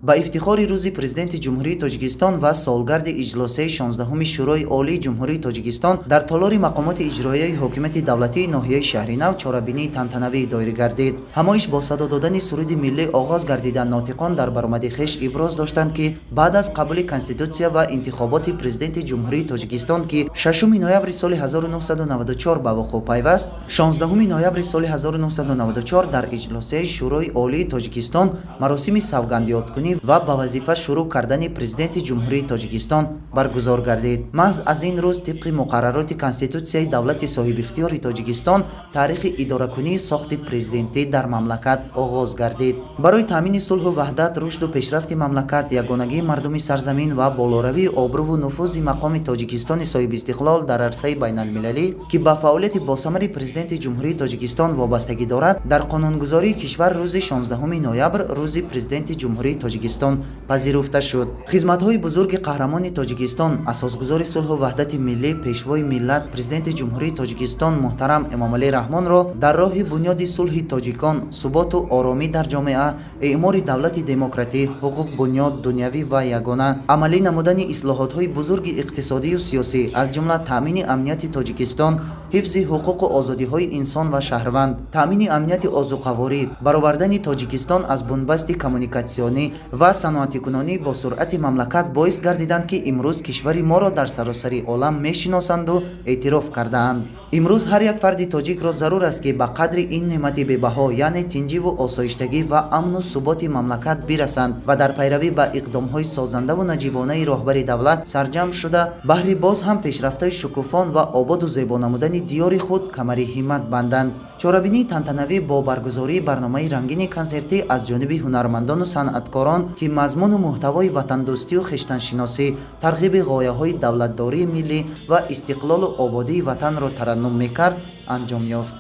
Ба ифтихори Рӯзи Президенти Ҷумҳурии Тоҷикистон ва солгарди иҷлосияи 16-уми Шӯрои Олии Ҷумҳурии Тоҷикистон дар толори мақомоти иҷроияи ҳокимияти давлатии ноҳияи Шаҳринав чорабинии тантанавӣ доир гардид. Ҳамоиш бо садо додани суруди миллӣ оғоз гардида, нотиқон дар баромади хеш иброз доштанд, ки баъд аз қабули Конститутсия ва интихоботи Президенти Ҷумҳурии Тоҷикистон, ки 6 ноябри соли 1994 ба вуқӯъ пайваст, 16 ноябри соли 1994 дар иҷлосияи Шӯрои Олии Тоҷикистон маросими савгандёдкунӣ ва ба вазифа шурӯъ кардани Президенти Ҷумҳурии Тоҷикистон баргузор гардид. Маҳз аз ин рӯз, тибқи муқаррароти Конститутсияи давлати соҳибихтиёри Тоҷикистон, таърихи идоракунии сохти президентӣ дар мамлакат оғоз гардид. Барои таъмини сулҳу ваҳдат, рушду пешрафти мамлакат, ягонагии мардуми сарзамин ва болоравии обрӯву нуфузи мақоми Тоҷикистони соҳибистиқлол дар арсаи байналмилалӣ, ки ба фаъолияти босамари Президенти Ҷумҳурии Тоҷикистон вобастагӣ дорад, дар қонунгузории кишвар рӯзи 16 ноябр Рӯзи Президенти Ҷумҳурии Тоҷикистон пазируфта шуд. Хизматҳои бузурги қаҳрамони Тоҷикистон, асосгузори сулҳу ваҳдати миллӣ, Пешвои миллат, Президенти Ҷумҳурии Тоҷикистон муҳтарам Эмомалӣ Раҳмонро дар роҳи бунёди сулҳи тоҷикон, суботу оромӣ дар ҷомеа, эъмори давлати демократӣ, ҳуқуқбунёд, дунявӣ ва ягона, амалӣ намудани ислоҳотҳои бузурги иқтисодию сиёсӣ, аз ҷумла таъмини амнияти Тоҷикистон, ҳифзи ҳуқуқу озодиҳои инсон ва шаҳрванд, таъмини амнияти озуқаворӣ, баровардани Тоҷикистон аз бунбасти коммуникатсионӣ ва саноатикунонии босуръати мамлакат боис гардиданд, ки имрӯз кишвари моро дар саросари олам мешиносанду эътироф кардаанд. Имрӯз ҳар як фарди тоҷикро зарур аст, ки ба қадри ин неъмати бебаҳо, яъне тинҷиву осоиштагӣ ва амну суботи мамлакат бирасанд ва дар пайравӣ ба иқдомҳои созандаву наҷибонаи роҳбари давлат сарҷамъ шуда, баҳри боз ҳам пешрафтаи шукуфон ва ободу зебо намудани диёри худ камари ҳиммат банданд. Чорабинии тантанавӣ бо баргузории барномаи рангини консертӣ аз ҷониби ҳунармандону санъаткорон, ки мазмуну муҳтавои ватандӯстию хештаншиносӣ, тарғиби ғояҳои давлатдории миллӣ ва истиқлолу ободии ватанро тараннум мекард, анҷом ёфт.